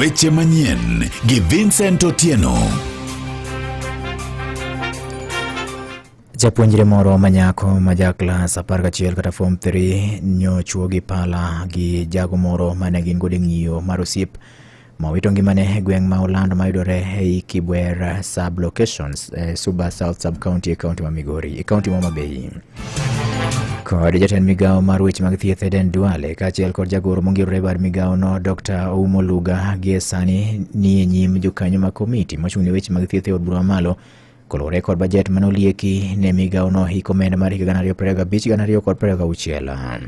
Weche manyien gi Vincent Otieno. Japuonjre moro ma nyako ma ja klas 11 kata form 3 nyochuo gi pala gi jago moro mane gin godo e ng'iyo mar osiep ma owito ngimane e gweng' ma Olando mayudore ei Kibwer sub locations e Suba South sub county e kaunti ma Migori e kaunti ma Homa Bay. Kod jatend migawo mar weche mag thieth Eden Duale kaachiel kod jagoro mongirore e bad migawono Dr. Oumo Luga gie sani ni e nyim jokanyo mag komiti mochung' ne weche mag thieth e od bura mamalo koluwore kod bajet mane olieki ne migawono hik omenda mar higa 2025-2026.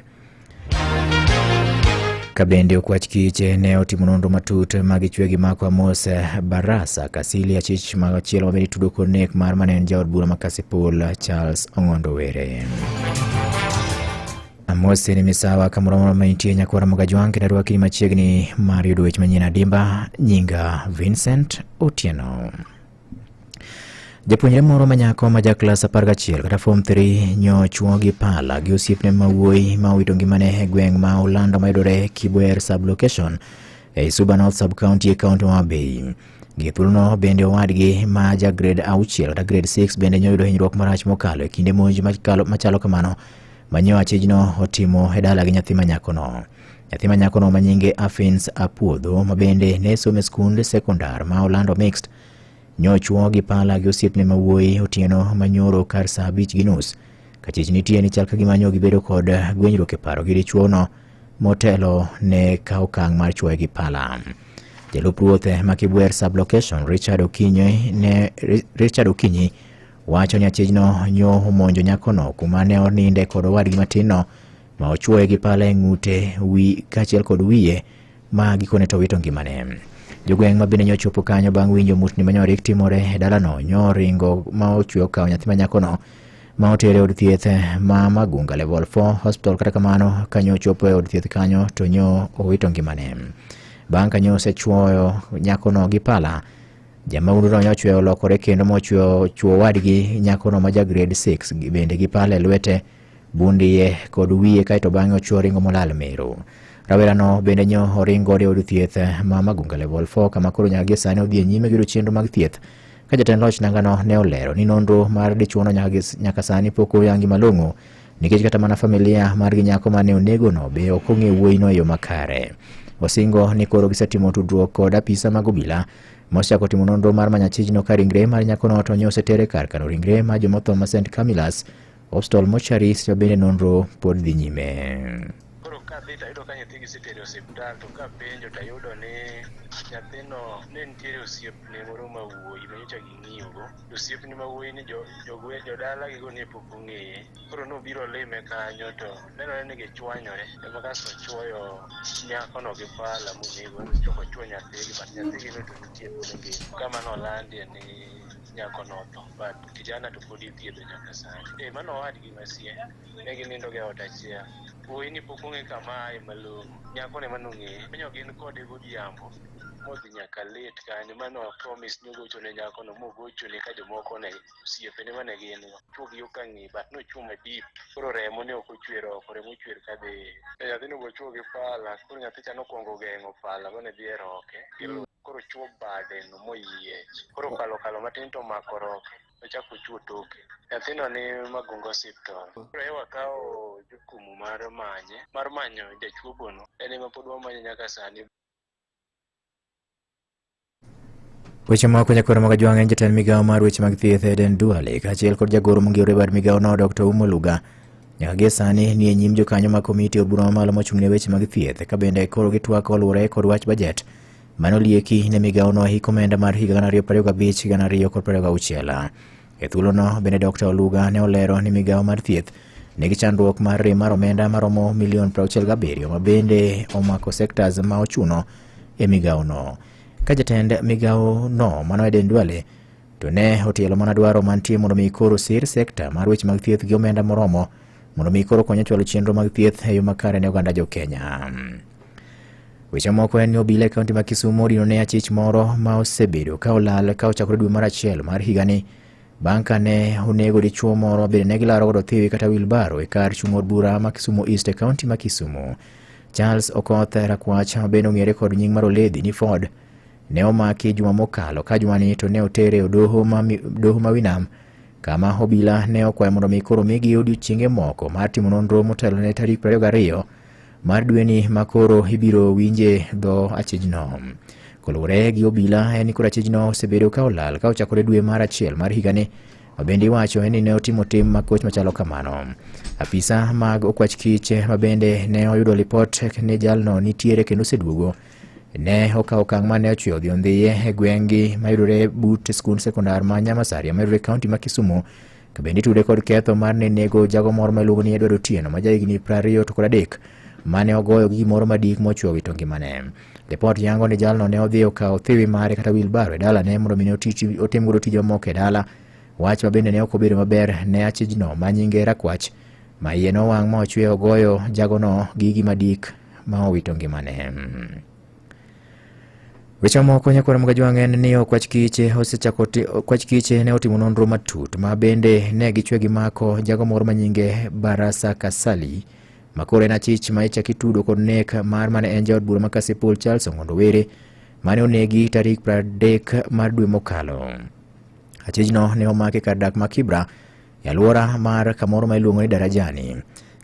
Ka bende okwach kich ne otimo nonro matut ma gichwe gi mako Amos Barasa Kasili achich machielo mabende itudo kod nek mar mane en jaod bura ma Kasipul Charles Ong'ondo Were. Amos ni misawa kamoro amora ma intie nyakwara Mogajwang' kendo arwaki ni machiegni mar yudo weche manyien adimba nyinga Vincent Otieno. Japuonjre moro ma nyako ma ja klas 11 kata form 3 nyochwo gi pala gi osiepne ma wuoyi ma owito ngimane e gweng' ma Olando mayudore Kibwer sub-location ei Suba North sub-county e kaunti ma Homa Bay. Gi thuolono bende owadgi ma ja grade 6 kata grade 6 bende nyoyudo hinyruok marach mokalo e kinde monj machalo kamano ma nyo achijno otimo e dala gi nyathi ma nyakono. Nyathi ma nyakono ma nyinge Afins Apuodho ma bende ne somo e skund sekondar ma Olando Mixed Nyochwo gi pala gi osiepne ma wuoyi otieno manyoro kar saa 5:30. Kachich nitie ni chal ka gima nyo gibedo kod gwenyruok e paro gi dichuono motelo ne kawo okang' mar chuoye gi pala. Jalup ruoth ma Kibwer sub-location Richard Okinyi ne Richard Okinyi wacho ni achijno nyo omonjo nyakono kuma ne oninde kod owadgi matinno ma ochuoye gi pala e ng'ute wi kaachiel kod wiye ma gikone to wito ngimane. Jogweng' ma bende nyochopo kanyo bang' winjo mutni ma nyorik timore e dalano nyoringo ma ochwe okawo nyathi ma nyakono ma otere e od thieth ma Magunga Level 4 Hospital. Kata kamano kanyo ochopo e od thieth kanyo to nyo owito ngimane. Bang' kanyo osechuoyo nyakono gi pala, jamahunduno nyochwe olokore kendo mochweyo chuo wadgi nyakono ma ja grade 6 bende gi pala e lwete bund iye kod wiye kaeto bang'e ochuo ringo molal Meru. Rawerano bende nyo oringo e od thieth ma Magunga Level 4 kama koro nyaka gie sani odhi e nyime gi yudo chenro mag thieth ka jatend loch nangano ne olero ni nonro mar dichuono nyaka sani pok oyangi malong'o nikech kata mana familia margi nyako mane onegono be ok ong'e wuoyino e yo makare. Osingo ni koro gisetimo tudruok kod apisa mag obila mosechako timo nonro mar manyo achijno ka ringre mar nyakono to nyo osetere kar kano ringre mar jomotho ma St Camillus Hospital Mortuary seche bende nonro pod dhi nyime. Koro kadhi to ayudo ka nyathi gisetero e osiptal to kapenjo to ayudo ni nyathino ne nitiere osiepne moro ma wuoyi ma nyocha ging'iyogo. To osiepne ma wuoyi ni jodala gigo ne pok ong'eye. Koro nobiro lime kanyo to nenore ni gichwanyore ema kasto ochuoyo nyakono gi pala monego ochako ochuo nyathigi but nyathigi no to nitie pod ngima. Kama nolandie ni nyakono otho but kijana to pod ithiedho nyaka sani. Eh, mano owadgi masie, ne ginindo ga e ot achiel. Wuoyi ni pok ong'e kama aye malong'o, nyako no ema nong'eye. Omiyo gin kode godhiambo modhi nyaka late kanyo mano promise ni ogocho ne nyakono mogochone ka jomoko ne osiepene mane gin go. Chuo gi yo ka ng'e but nochuo ma deep. Koro remo ne ok ochwer oko, remo ochwer kadhi. E nyathino be ochuo gi pala, koro nyathi cha nokwongo geng'o pala mane dhi e roke. Koro ochuo bade no moyiech. Koro okalo kalo matin to omako roke. Ochako ochuo toke. Nyathino ni Magunga Hospital. Koro e wakawo jukumu mar manye, mar manyo jachuogono. En ema pod wamanye nyaka sani. Weche moko nyakwar mag Ajwang' en jatend migawo mar weche mag thieth Eden Duale kaachiel kod jagoro mongirore bad migawo no Dr. Umo Luga nyaka gie sani ni e nyim jokanyo mag komiti od bura mamalo mochung' ne weche mag thieth ka bende koro gitwak oluwore kod wach bajet mane olieki ne migawono hik omenda mar higa 2025-2026. E thuolono bende Dr. Oluga ne olero ni migawo mar thieth nigi chandruok mar rem mar omenda maromo milion 67 ma bende omako sectors ma ochuno e migawono. Ka jatend migawono mano Eden Duale to ne otielo mana dwaro mantie mondo mi koro sir sekta mar weche mag thieth gi omenda moromo mondo mi koro kony e chwalo chenro mag thieth e yo makare ne oganda jo Kenya. Weche moko en ni obila e kaunti ma Kisumu odino ne achich moro ma osebedo ka olal ka ochakore dwe mar achiel mar higani bang' ka ne onego dichuo moro bende ne gilaro godo thiwi kata wilbaro e kar chung' od bura ma Kisumu East e kaunti ma Kisumu. Charles Okoth Rakwach ma bende ong'ere kod nying mar Oledhi ni Ford Ne omaki juma mokalo ka jumani to ne otere e doho ma doho ma Winam kama obila ne okwayo mondo mi koro migi odiochienge moko mar timo nonro motelo ne tarik 22 mar dweni ma koro ibiro winje dho achijno. Koluwore gi obila en ni koro achijno osebedo ka olal ka ochakore dwe mar achiel mar higani ma bende iwacho ni ne otimo tim makoch machalo kamano. Apisa mag okwach kich ma bende ne oyudo lipot ni jalno nitiere kendo oseduogo ne okawo okang' ma ne ochweyo odhi ondhiye e gweng'gi mayudore but skund sekondar ma Nyamasaria mayudore e kaunti ma Kisumu to bende itude kod ketho mar ne nego jago moro ma iluongo ni Edward Otieno ma jahigni 23 mane ogoyo gi gimoro madik mochweyo wito ngimane. Lipot yango ni jalno ne odhi okawo thiwi mare kata wilbaro e dalane mondo mi otim godo tije mamoko e dala. Wach ma bende ne ok obedo maber ne achijno ma nyinge Rakwach ma iye nowang' ma ochwe ogoyo jagono gi gima dik ma owito ngimane. Weche mamoko nyakwar Mgajwang' en ni okwach kiche osechako okwach kiche ne otimo nonro matut ma bende ne gichwe gimako jago moro ma nyinge Barasa Kasali ma koro en achich ma ichak itudo kod nek mar mane en jaod bura ma Kasipul Charles Ong'ondo Were mane onegi tarik 30 mar dwe mokalo. Achijno ne omaki kar dak ma Kibra e alwora mar kamoro ma iluongo ni Darajani.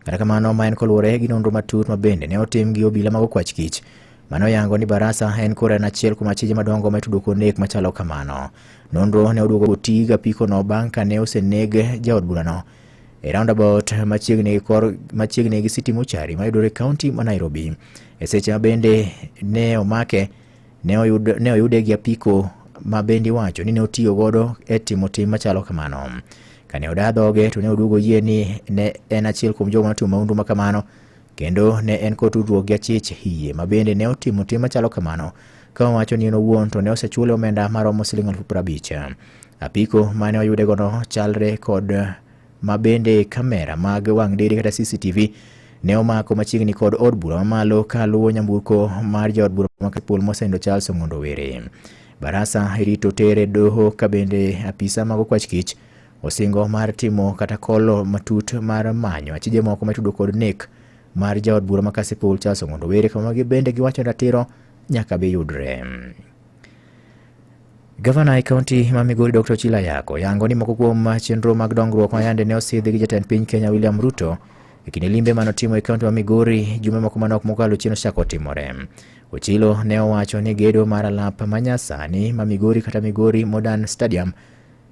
Kata kamano, ma en koluwore gi nonro matut ma bende ne otim gi obila mag okwach kich mane oyango ni Barasa en koro en achiel kuom achije madongo ma itudo kod nek machalo kamano. Nonro ne oduogo oti gi apikono bang' ka ne oseneg jaod burano e roundabout machiegni gi kor machiegni gi City Mortuary mayudore e kaunti ma Nairobi. E seche ma bende ne omake ne oyud ne oyude gi apiko ma bende iwacho ni ne otiyo godo e timo tim machalo kamano. Kane oda dhoge to ne oduogo yie ni ne en achiel kuom jogo manotimo mahundu ma kamano kendo ne en kod tudruok gi achich hiye ma bende ne otimo tim machalo kamano ka owacho ni en owuon to ne osechule omenda maromo siling 50,000. Apiko mane oyude godo chalre kod ma bende kamera mag wang' dede kata CCTV ne omako machiegni kod od bura mamalo ka luwo nyamburko mar jaod bura ma Kasipul mosenindo Charles Ong'ondo Were. Barasa irito tere doho ka bende apisa mag okwach kich osingo mar timo kata kolo matut mar manyo achije moko matudo kod nek mar jaod bura ma Kasipul Charles Ong'ondo Were kama bende giwacho ratiro nyaka bi yudre. Gavana e kaunti ma Migori Dr. Ochilo Ayako yango ni moko kuom chenro mag dongruok ma yande ne osidhi gi jatend piny Kenya William Ruto e kinde limbe mane otimo e kaunti ma Migori jumbe moko manok mokalo chien osechako timore. Ochilo ne owacho ni gedo mar alap ma nyasani ma Migori kata Migori Modern Stadium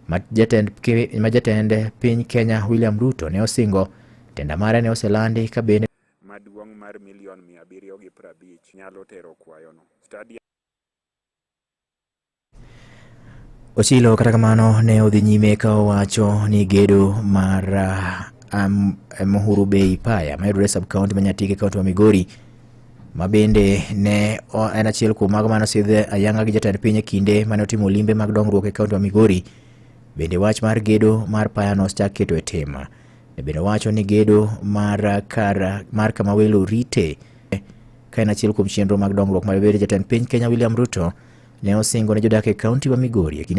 ma jatend, ma jatend piny Kenya William Ruto ne osingo tenda mare ne oselandi ka bende maduong' mar milion 750 nyalo tero kwayono. Stadium Ochilo kata kamano ne odhi nyime ka owacho ni gedo mar Muhuru Bay Paya mayudore sub county ma Nyatike kaunti ma Migori ma bende ne en achiel kuom mago mane osidh ayanga gi jatend piny e kinde mane otimo limbe mag dongruok e kaunti ma Migori. Bende wach mar gedo mar payano osechak keto e tim. Ne bende owacho ni gedo mar kar mar kama welo rite ka en achiel kuom chenro mag dongruok ma bende jatend piny Kenya William Ruto ne osingo ne jodak e kaunti ma Migori e kinde